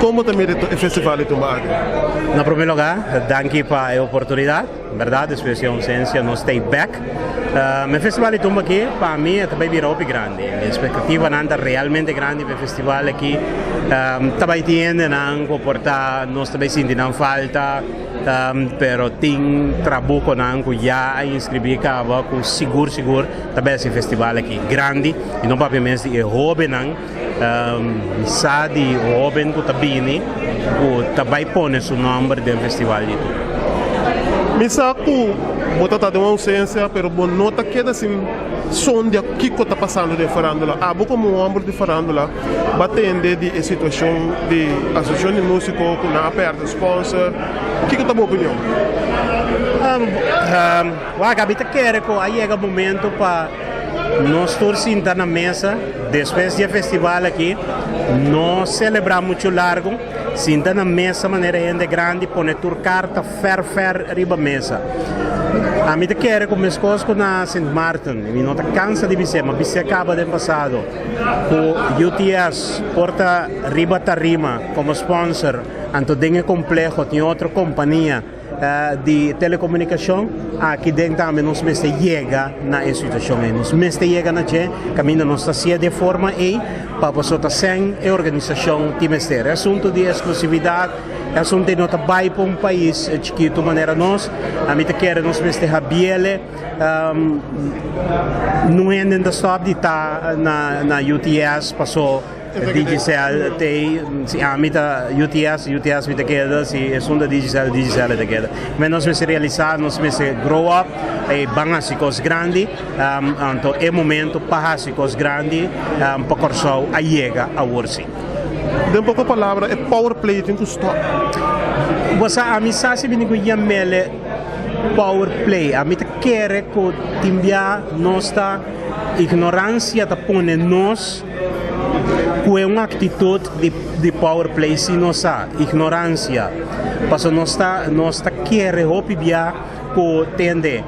Kon bo ta mira e festival di tumba aki? Na promé lugá, danki pa e oportunidat. Bèrdat, despues di ousensia nos ta ei bèk. E festival di tumba aki pa mi e ta bai bira hopi grandi. Mi espektativanan ta realmente grandi pa e festival aki. Ta bai tin hendenan ku por ta nos ta bai sinti nan falta, pero tin trabukonan ku ya a inskribí kaba ku sigur sigur ta bai hasi e festival aki grandi. I no papia mes di e hóbennan. Mi sa di hoben ku ta bini ku ta bai pone su nomber den festival di tur. Mi sa ku bo ta ta den un ausensia pero bo no ta keda sin sondia kiko ta pasando den farándula. Abo komo un homber di farándula bo a tende di e situashon di asosiashon di músiko ku nan a pèrdè sponsor. Kiko ta bo opinion? Wak, abi ta kere ku a yega momento pa. Nos tur sinta na mesa despues di e festival aki, no celebra mucho largo, sinta na mesa manera hende grandi pone tur carta fer fer riba mesa. Ami ta kere cu mescos cu na Sint Maarten, mi no ta cansa di bis'e, ma bis'e caba den pasado, cu UTS por ta riba tarima como sponsor, anto den e compleho tin otro compania. Di telekomunikashon, aki den tambe nos mester yega na e situashon ei. Nos mester yega na dje kaminda nos ta hasié di e forma ei pa pasobra ta sen e organisashon tin mester. E asuntu di eksklusividat, e asuntu ei no ta bai pa un pais chikitu manera nos. Ami ta kere nos mester habiele. Nun hende ta stòp di ta na UTS paso. Digicel t'ei, si ami ta UTS, UTS mi ta keda, si esun ta Digicel, Digicel e ta keda. Men nos mester realisa, nos mester grow up i ban hasi kos grandi, anto e momento pa hasi kos grandi pa Kòrsou a yega awor si. Den poko palabra e power play tin ku stop. Bo sa ami sa si bini ku yam'el power play, ami ta kere ku tin bia nos ta ignoransia ta pone nos. Ku e un aktitut di power play si nos sa ignoransia pasobra nos ta nos ta kere hopi bia ku tende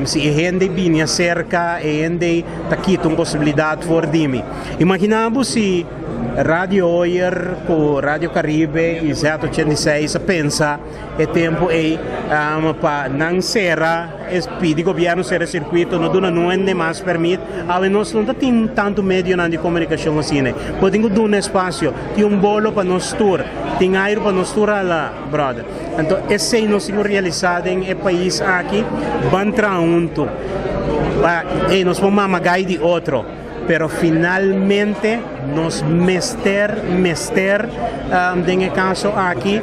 si e hende bini aserka e hende ta kita un posibilidat for di mi. Imagina bo si Radio Hoyer ku Radio Caribe i Z 86 a pensa E tempu ei pa nan sera e pidi gobièrnu sera e sirkuito no duna nuende mas pèrmit. Awe nos no ta tin tantu medionan di komunikashon asina. Bo tin ku duna espasio. Tin un bolo pa nos tur. Tin airu pa nos tur hala, bròder. Anto esei nos tin ku realisá den e pais aki. Ban traha huntu. Pa ei nos por mama gai di otro. Pero finalmente nos mester, mester den e caso aki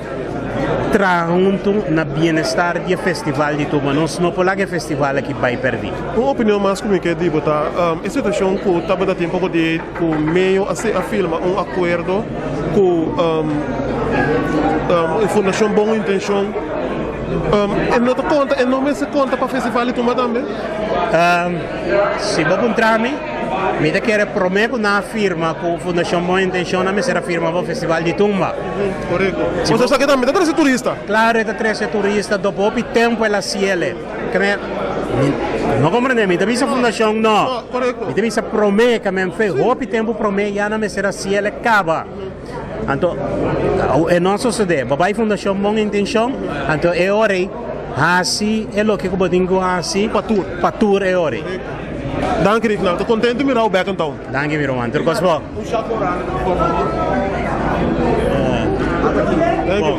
traha hunto na bienestar di e festival di Tuba. Nos no por laga e festival aki bay perdi. Un opinion mas cu mi ke di bo ta e situacion cu tabata tin poco di cu Meo a a firma un acuerdo cu e Fundacion Bon Intencion. E no ta conta, e no mester conta pa festival di Tumba tambe? Si bo puntra mi, mi ta kere prome ku nan a firma ku Fundashon Bon Intenshon nan mester a firma pa Festival di Tumba. Korekto. Bo sa ke tambe ta trese turista. Klaro e ta trese turista, dopo hopi tempu el a siele. Ke mi no komprende, mi ta bisa Fundashon no. Mi ta bisa prome ke men fe hopi tempu prome ya nan mester a siele kaba. Anto e no a sosodé. Bo bai Fundashon Bon Intenshon, anto e ora ei hasi e loke ku bo tin ku hasi Pa tur. pa tur e ora ei. Danki Rignal, ta kontentu mira bo bek in town. Danki mi ruman, tur kos bo. Thank you.